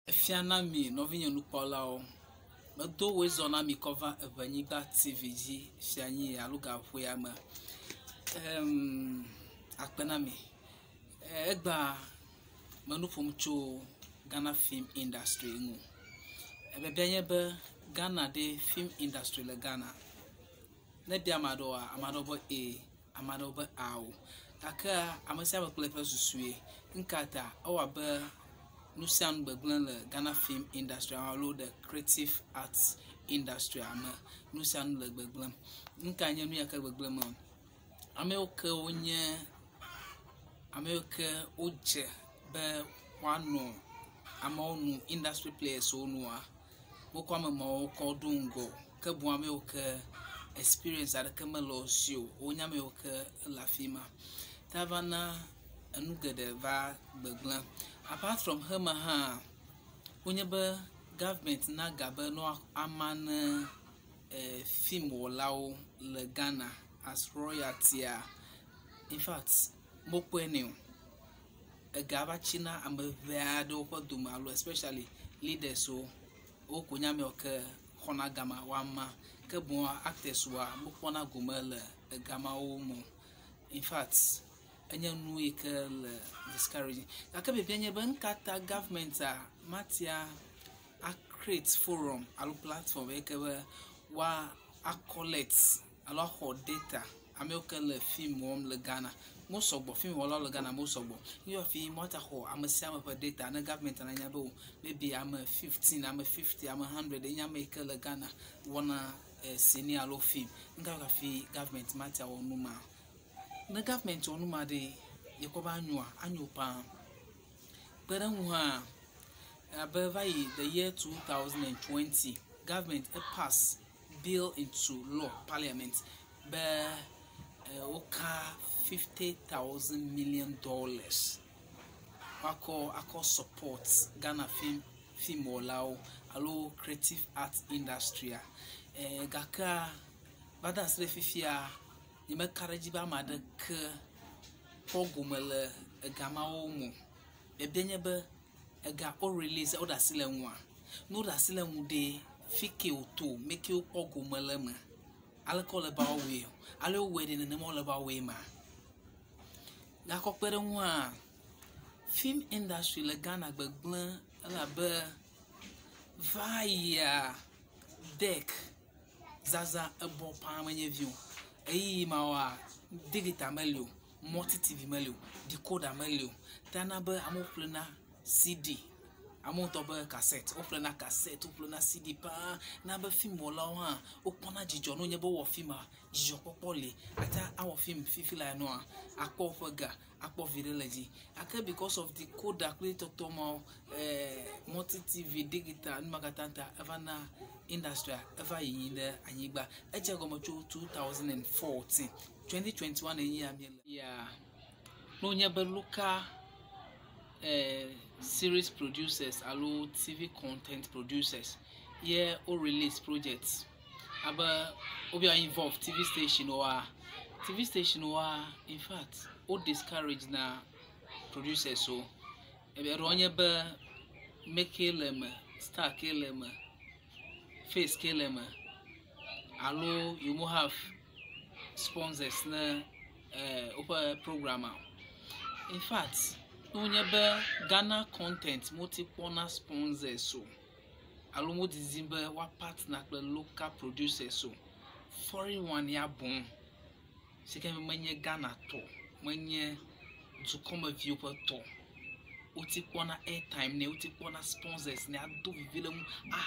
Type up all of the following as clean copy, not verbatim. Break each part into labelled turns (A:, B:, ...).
A: Efia na mi nɔvinye nukpɔlawo. Medo woe zɔ na mi kɔ va Eŋenyigba TV dzi fia nyi alo gaƒoƒoa me. Em akpe na mi. Egbea me nu ƒom tso Ghana film industry ŋu. Ebiabia nye be Ghana ɖe film industry le Ghana? Ne ebia ame aɖewoa, ame aɖewo be e, ame aɖewo be ao. Gake ame sia ame kple eƒe susue. Nu ka ta? Ewɔ abe nu sia nu gbegblẽ le Ghana film industry alo the creative arts industry me. Nu sia nu le gbegblẽm. Nu kae nye nu ya ke gbegblẽ me? Ame yiwo ke wonye ame yiwo ke wodze be woanɔ amewo nu industry players wo nua, wokɔ ame mawo kɔ ɖo ŋgɔ ke boŋ ame yiwo ke experience aɖeke mele wo si o wonye ame yiwo ke le afi ma. Ta va na enu geɖe va gbegblẽm. Apart from xema hã, wonye be government na ga be ne woama ne film wɔlawo le Ghana as royalty-a, infact mekpɔe nɛ o. Ega va tsina ame ʋɛ aɖewo ƒe dome alo especially leaders wo. Wo koe nye ame yiwo ke xɔna ga ma woama. Ke boŋ actors woa wokpɔna gome le ega mawo me o. Infact enye nu yi ke le discouraging. Gake biabia nye be nu ka ta government-a matia a create forum alo platform yi ke be woa a collect alo axɔ data ame yiwo ke le film wɔm le Ghana. Mo sɔgbɔ film wɔlawo le Ghana mo sɔgbɔ. Ne hafi woate axɔ ame sia ame ƒe data ne government nanya be o maybe ame 15, ame 50, ame 100 enye ame yi ke le Ghana wɔna sini alo film. Nu ka hafi government matia wɔ nu ma? Ne government wɔ nu ma ɖe, yekpɔ be anyoa? Anyo paa. Kpe ɖe eŋu hã, abe va yi the year 2020, government pass bill into law parliament be woka $50,000 million woakɔ akɔ support Ghana film wɔlawo alo creative art industry-a. Gakea va de asi ɖe fifia, nyemeka ɖe edzi be ame aɖeke kpɔ gome le ega mawo me o. Biabia nye be ega wo release woɖe asi le eŋua? Ne woɖe asi le eŋu ɖe, fi ke wòto, me ke wokpɔ gome le eme? Aleke wole be woawɔe? Ale wowɔe ɖe nenema wole be woawɔe ma? Gakɔ kpe ɖe eŋu hã, film industry le Ghana gbegblẽ elabe va yia deck zazã ebɔ paa menye vi o. Ɣeyiɣi mawoa, digital meli o, multi TV meli o, decoder meli o. Ta na be amewo ƒlena CD, amewo ŋutɔ be cassette, woƒlena cassette, woƒlena CD paa na be film wɔlawo hã wokpɔna dzidzɔ ne wonye be wowɔ filma, dzidzɔkpɔkpɔ li. Ate awɔ film fifi laa enɔa, akpɔ woƒe ga, akpɔ viɖe le edzi. Gake because of decoder kple tɔtɔ mawo, multi TV, digital, nu ma katã ta eva na industry-a eva yiyim ɖe anyigba. Edze egɔme tso 2014, 2021 ye nye ya míele. Ya ne wonye be local series producers alo TV content producers ye wo release projects abe wobia involve TV station woa, TV station woa infact wo discourage na producers wo. Eɖewo nye be me ke le eme, star ke le eme, face ke le eme alo you mo have sponsors ne woƒe program a. Infact ne wonye be Ghana content moti kpɔna sponsors o alo wodidim be woa partner kple local producers o, foreign one ya boŋ si ke menye Ghana tɔ, menye dukɔmeviwo ƒe tɔ. Woti kpɔna airtime nɛ, woti kpɔna sponsors nɛ ado vivi ɖe eŋu a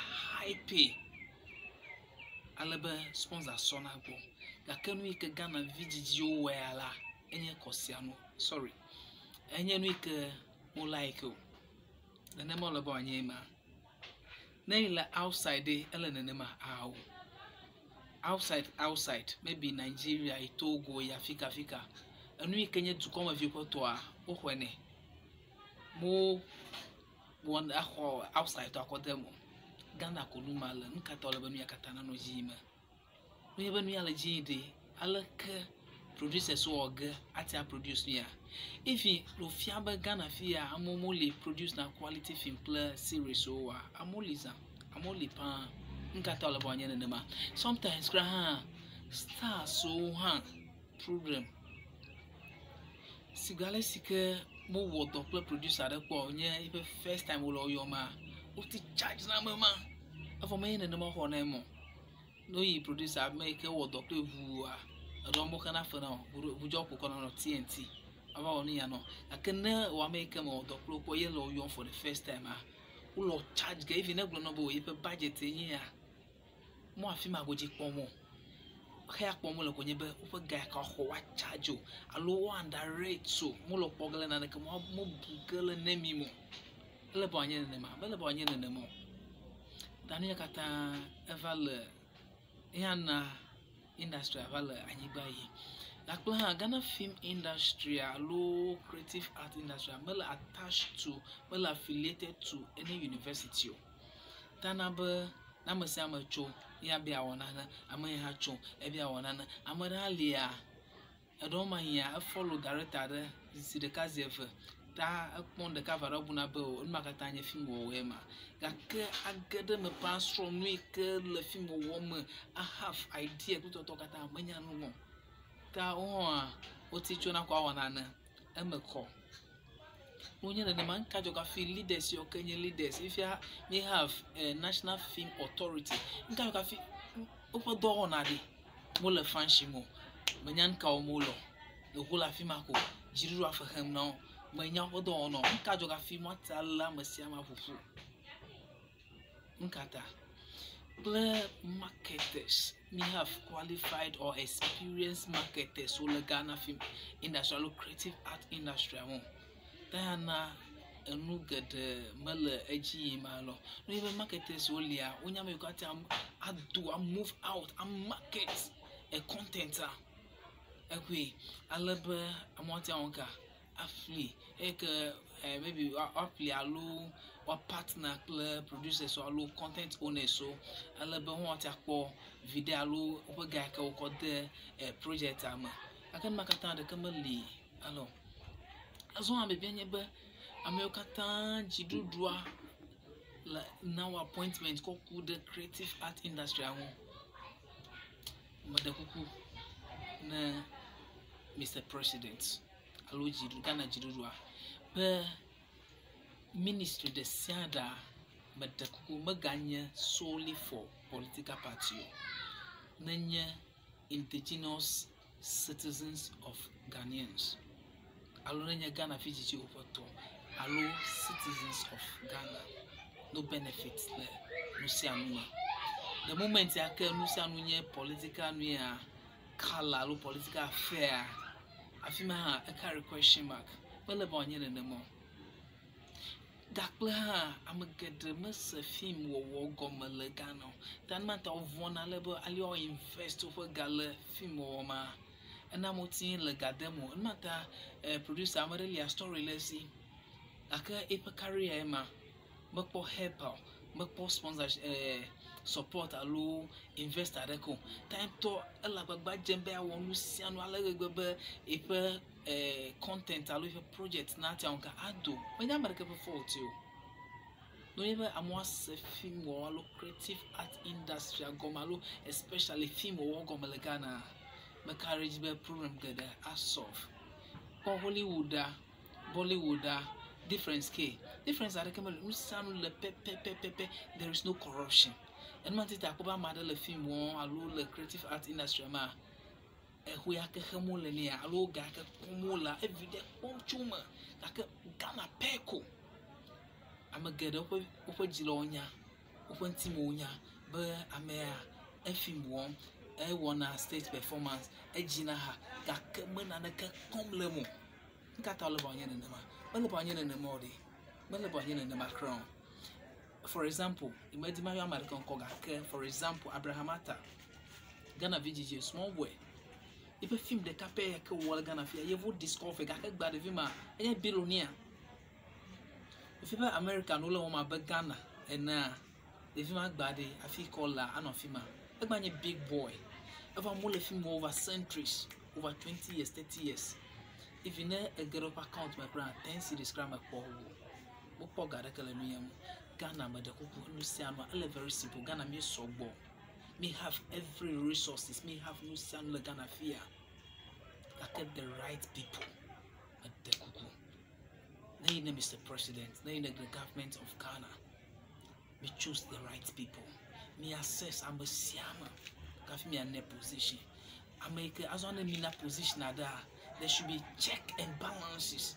A: hype ale be sponsor sɔna gbɔ. Gake nu yi ke Ghana vidzidziwo wɔe la, enye kɔsianu, sorry, enye nu yi ke mo like o. Nenema wòle be wòanye ema. Ne yi le outside ɖe, ele nenema? Ao. Outside outside maybe Nigeria, yi Togo, yi afika afika, enu yi ke nye dukɔmeviwo ƒe tɔa, woxɔe nɛ. Mo wɔ axɔ outside tɔ akɔ de eme o. Ghana ko nu ma le. Nu ka ta wòle be nu ya katã nanɔ edzi yim? Nenye be nu ya le edzi yim ɖe, aleke Producers wɔ ge atia produce nu ya. Even le wòfia be Ghana fi ya amewo meli produce na quality film kple series wo oa, amewo li zã, amewo li paa. Nu ka ta wòle be wòanye nenema? Sometimes kura hã stars wo hã problem. Sigbe ale si ke mewɔ dɔ kple producer aɖe kpɔ wònye eƒe first time wòle wo yɔma, woti charge na ame ma. Evɔ menye nenema woxɔ na eme o. Ne woyi producer ame yi ke wɔ dɔ kple ʋua, eɖewo mexena fe na o. Ʋudzɔ ƒo kɔ na TNT. Ava wɔ nu ya nɔ. Gake ne wò ame yi ke mewɔ dɔ kple wo kpɔ ye le wo yɔm for the first time a, wole charge ge even ne egblɔ na wo be yeƒe budget ye nye ya, mɔ afi ma godzi kpɔm o. Xeya kpɔm wole ko nye be woƒe ga yi ke woaxɔ woa charge o alo wo underrate o. Mole kpɔ ge le naneke me, womebu ge le nemi me o. Ele be wòanye nenema? Mele be wòanye nenema o. Ta nu ya katã eva le eya na industry va le anyigba yim. Gakple hã Ghana film industry alo creative art industry mele attached to, mele affiliated to any university o. Ta na be ne ame sia ame tso ya be yeawɔ nane, ame ya hã tso ebe yeawɔ nane. Ame ɖe hã lia eɖewo ma yia efollow director aɖe zi ɖeka zi eve ta ekpɔ nu ɖeka eve aɖe ebuna be o nu ma katã nye film wɔwɔe ma. Gake age ɖe eme paa srɔ̃ nu yi ke le film wɔwɔ me ahave idea kple tɔtɔ katã menya nu o. Ta wo hã woti tsona kɔ awɔ nane eme kɔ. Wonye nenema nu ka dzɔ hafi leaders yiwo ke nye leaders fifia mi have National Film Authority. Nu ka dzɔ hafi woƒe dɔ wɔna ɖi wole function o. Menya nu ka wɔm wole o. Ɖeko wole afi ma ko. Dziɖuɖua fe xem na wo. Menya woƒe dɔwɔna o. Nu ka dzɔ hafi woate alé ame sia ame aƒo ƒu? Nu ka ta? Kple marketers. We have qualified or experienced marketers wole Ghana film industry alo creative art industry ŋu. Ta ya na enu geɖe mele edzi yim alo. Ne be marketers wolia, wonye ame yiwo katã ado a move out, a market a content a eƒe ale be amewo ate ŋu ka aƒli eye ke maybe woaƒli alo woa partner kple producers alo content owners wo ale be woate akpɔ viɖe alo woƒe ga yi ke wokɔ de project-a me. Gake nu ma katã ɖeke meli alo. Azɔ hã biabia nye be ame yiwo katã dziɖuɖua le na wo appointment kɔ ku ɖe creative art industry ŋu. Meɖe kuku ne Mr. President alo dziɖu Ghana dziɖuɖua be ministry ɖe sia ɖea meɖe kuku meganye solely for political party o. Nenye indigenous citizens of Ghanaians alo nenye Ghana vidzidziwo ƒe tɔ alo citizens of Ghana no benefit le nu sia nu me. The moment ya ke nu sia nu nye political nu ya colour alo political affair afi ma hã e carry question mark. Mele be wòanye nenema o. Gakple hã ame geɖe mese film wɔwɔ gɔme le Ghana o. Ta nu ma ta wovɔ̃na ale be ale woa invest woƒe ga le film wɔwɔ mea, ena amewo te le ga dem o. Nu ma ta producer ame ɖe lia story le esi gake eƒe career ye ma mekpɔ help o, mekpɔ sponsorship support alo investor aɖeke o. Ta ye ŋutɔ ele agbagba dzem be yeawɔ nu sia nu ale gbegbe be yeƒe content alo yeƒe project nate ŋu ado. Menye ame ɖeke ƒe fault o. Ne wonye be amewo ase film wɔwɔ alo creative art industry gɔme alo especially film wɔwɔ gɔme le Ghana, meka ɖe edzi be problem geɖe asolve. Kpɔ Hollywood ɖa, Bollywood ɖa, difference ke? Difference aɖeke mele. Nu sia nu le pɛpɛpɛpɛ. There is no corruption. Enu ma ŋuti ta akpɔ be ame aɖe le film wɔm alo le creative art industry mea, exɔ ya ke xem wole nɛa alo ga ke kpɔm wolea, eviɖe kpɔm tso eme. Gake Ghana pɛ ko. Ame geɖe woƒe woƒe dzilawo nya, woƒe ŋutimewo nya be amea efilm wɔm, ewɔna stage performance, edzina ha gake me naneke kpɔm le eme o. Nu ka ta wòle be wòanye nenema? Mele be wòanye nenema o ɖe. Mele be wòanye nenema kura o. For example, medi mayɔ ame aɖeke ŋkɔ gake for example Abraham Atta, Ghana vidzidzi small boy. Eƒe film ɖeka pɛ ya ke wòwɔ le Ghana fia, yevuwo discover gake egbea ɖevi ma enye billionaire. Efia be America nu le wɔm abe Ghana enea, ɖevi ma gbea ɖe hafi ke wolea anɔ afi ma. Egba nye big boy. Eva amewo le film wɔm over centuries. Over 20 years, 30 years. Even ne ege ɖe woƒe account me kura, 10 cedis kura mekpɔ o. Wokpɔ ga ɖeke le nu ya ŋu. Ghana me ɖe kuku nu sia nua ele very simple. Ghana mi sɔgbɔ. Mi have every resources. Mi have nu sia nu le Ghana fia. Gake the right people meɖe kuku. Ne yi ne Mr. President, ne yi ne the government of Ghana, mi choose the right people. Mi assess ame sia ame hafi miane position. Ame yi ke azɔ ne mi na position aɖea, there should be check and balances,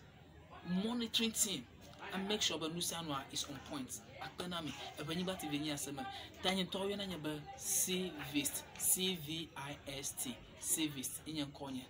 A: monitoring team and make sure be nu sia nua is on point. Akpe na mi. Eʋenyigba TV nye ase me. Ta nye ŋutɔ woyɔna nye be Cvist, C V I S T, Cvist nye ŋkɔ nye.